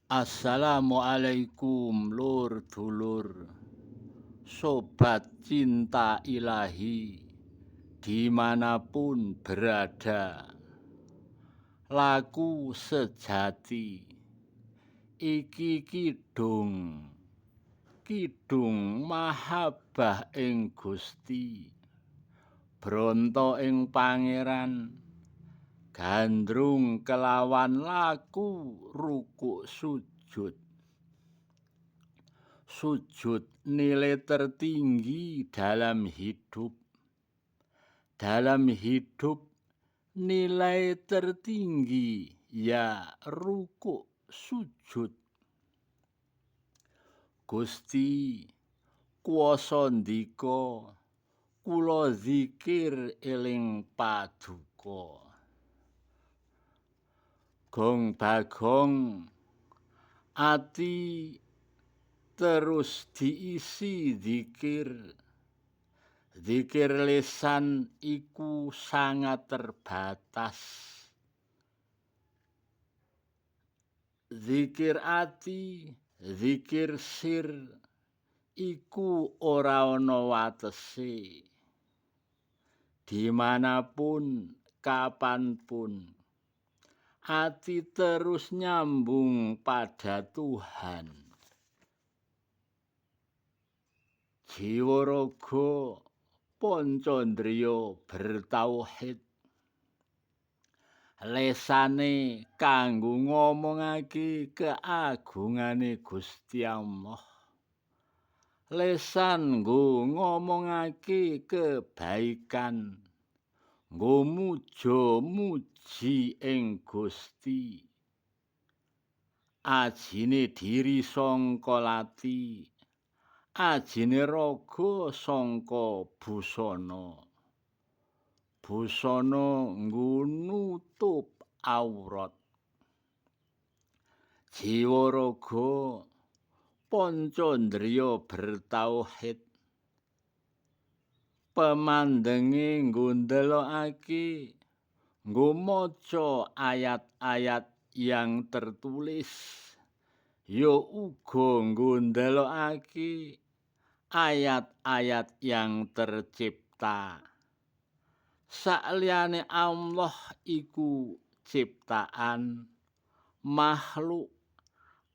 Assalamualaikum lur dulur, sobat cinta ilahi dimanapun berada. Laku sejati iki kidung, kidung mahabbah ing Gusti, bronto ing Pangeran, gandrung kelawan laku rukuk sujud. Sujud nilai tertinggi dalam hidup. Dalam hidup nilai tertinggi ya rukuk sujud. Gusti kuwasa ndika kula zikir eling paduka. Gong bagong ati terus diisi zikir. Zikir lisan iku sangat terbatas. Zikir ati, zikir sir iku ora ana watese. Dimanapun, kapanpun, ati terus nyambung pada Tuhan. Jiwa raga pancandriya bertauhid. Lesane kanggo ngomongake keagungane Gusti Allah. Lesan nggo ngomongake kebaikan, nggo muja muji ing Gusti. Ajine diri sangka lati, ajine raga sangka busana. Busana nggo nutup aurat. Jiwa raga pancandriya bertauhid. Pemandenge nggo ndelokake, nggo maca ayat-ayat yang tertulis, ya uga nggo ndelokake ayat-ayat yang tercipta. Sakliyane Allah iku ciptaan makhluk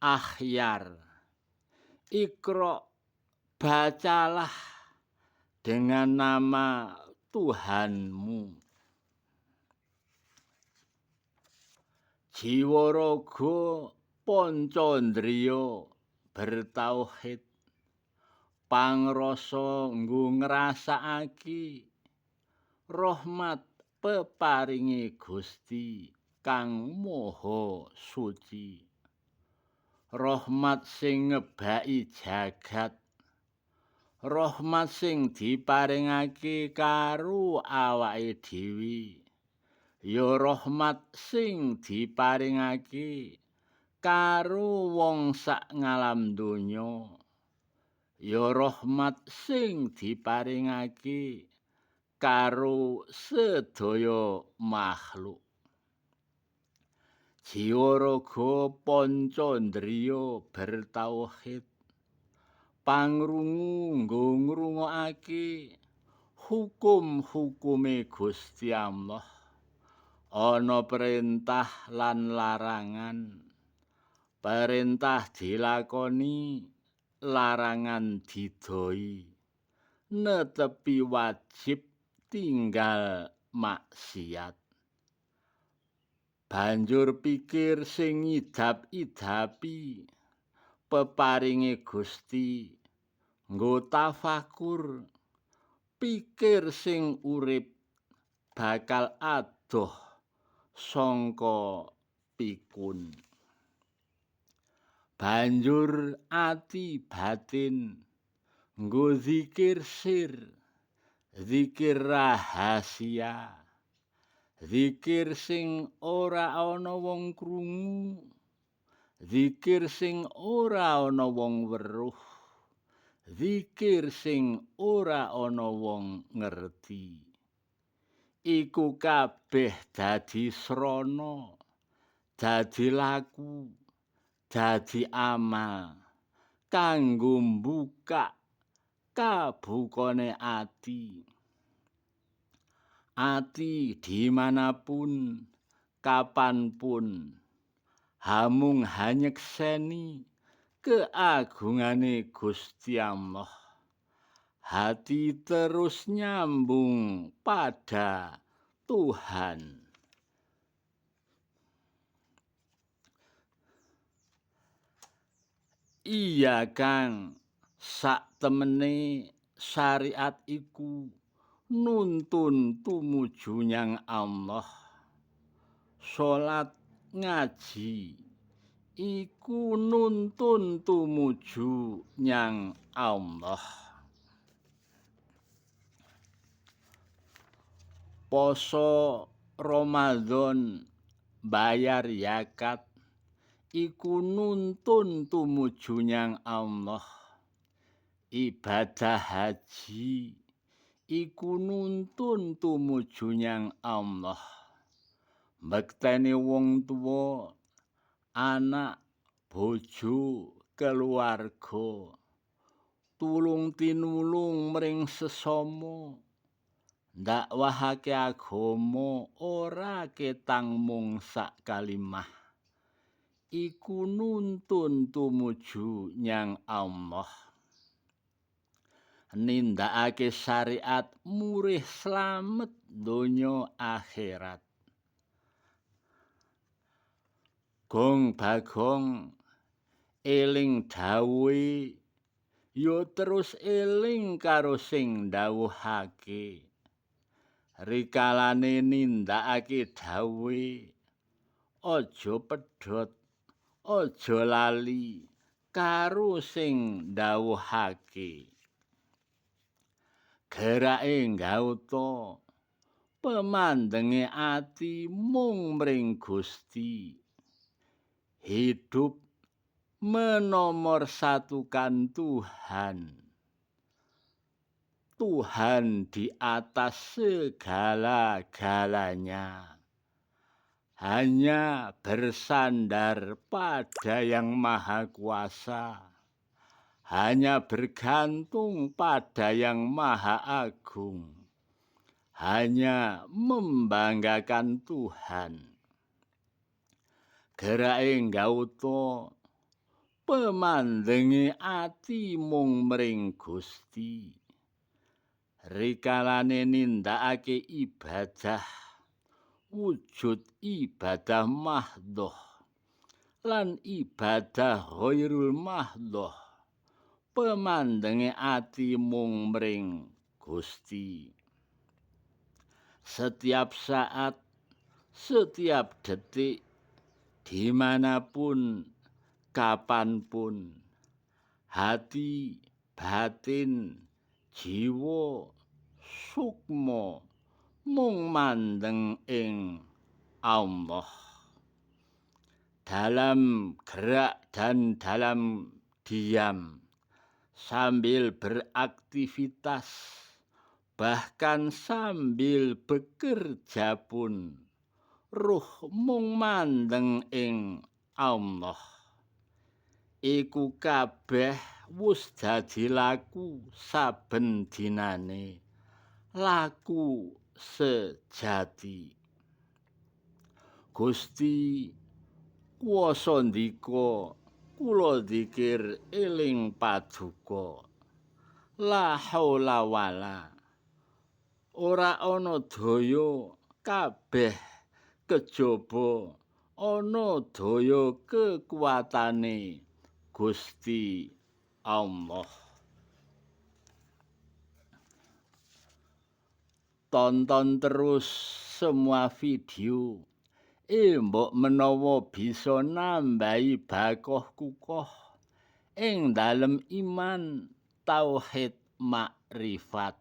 akhyar. Iqra, bacalah dengan nama Tuhanmu. Jiwa raga pancandriya bertauhid. Pangrasa nggo ngrasakake rahmat peparinge Gusti kang Maha Suci. Rahmat sing ngebaki jagat, rahmat sing diparingake karo awake dhewe, ya rahmat sing diparingake karo wong sak ngalam donya, ya rahmat sing diparingake karo sedaya makhluk. Jiwa raga pancandriya bertauhid. Pangrungu nggo ngrungokake hukum-hukume Gusti Allah. Ana perintah lan larangan. Perintah dilakoni, larangan didoi. Netepi wajib tinggal maksiat. Banjur pikir sing ngidap-idapi peparinge Gusti, nggo tafakur, pikir sing urip bakal adoh sangka pikun. Banjur ati batin nggo zikir sir, zikir rahasia, zikir sing ora ana wong krungu, zikir sing ora ana wong weruh, zikir sing ora ana wong ngerti. Iku kabeh dadi srana, dadi laku dadi amal kanggo mbukak kabukane ati. Ati dimanapun, kapanpun, hamung hanyekseni keagungane Gusti Allah. Hati terus nyambung pada Tuhan. Iya Kang, sak temene syariat iku nuntun tumuju nyang Allah. Salat, ngaji iku nuntun tumuju nyang Allah. Poso Ramadan, bayar zakat iku nuntun tumuju nyang Allah. Ibadah haji iku nuntun tumuju nyang Allah. Mbekteni wong tuwa, anak, bojo, keluarga, tulung tinulung mring sesama, ndakwahake agama ora ketang mung sak kalimah, iku nuntun tumuju nyang Allah. Nindakake syariat murih slamet donya akhirat. Gong Bagong eling dawuhe ya terus eling karo sing ndhawuhake. Rikalane nindakake dawuhe aja pedhot, aja lali karo sing ndhawuhake. Gerake nggauta, pemandenge ati mung mring Gusti. Hidup menomorsatukan Tuhan. Tuhan di atas segala-galanya. Hanya bersandar pada Yang Maha Kuasa. Hanya bergantung pada Yang Maha Agung. Hanya membanggakan Tuhan. Gerake nggauta, pemandenge ati mung mring Gusti. Rikalane nindakake ibadah, wujud ibadah mahdhah lan ibadah ghairul mahdhah, pemandenge ati mung mring Gusti. Setiap saat, setiap detik, dimanapun, kapanpun, hati, batin, jiwa, sukma mung mandeng ing Allah. Dalam gerak dan dalam diam, sambil beraktivitas, bahkan sambil bekerja pun, ruh mung mandeng ing Allah. Iku kabeh wus dadi laku saben dinane, laku sejati. Gusti kuwasa ndika, kula dzikir eling paduka. La haula wala, ora ana daya kabeh kejaba ana daya kekuatane Gusti Allah. Tonton terus semua video. Mbok menawa bisa nambahi bakoh kukoh ing dalem iman, tauhid, makrifat.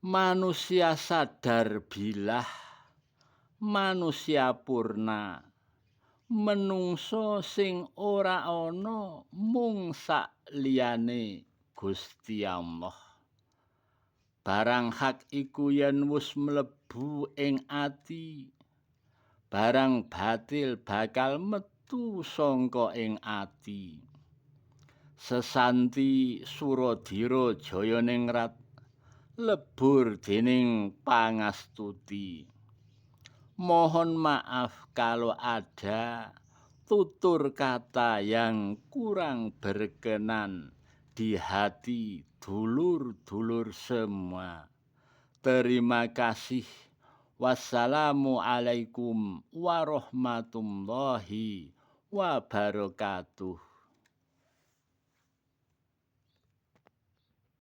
Manusia sadar bilah, manusia purna, menungso sing ora ana mung sak liyane Gusti Allah. Barang hak iku yen wis mlebu ing ati, Barang batil bakal metu sangka ing ati. Sesanti Suradira Jayaningrat lebur dening pangastuti. Mohon maaf kalau ada tutur kata yang kurang berkenan di hati dulur-dulur semua. Terima kasih. Wassalamualaikum warahmatullahi wabarakatuh.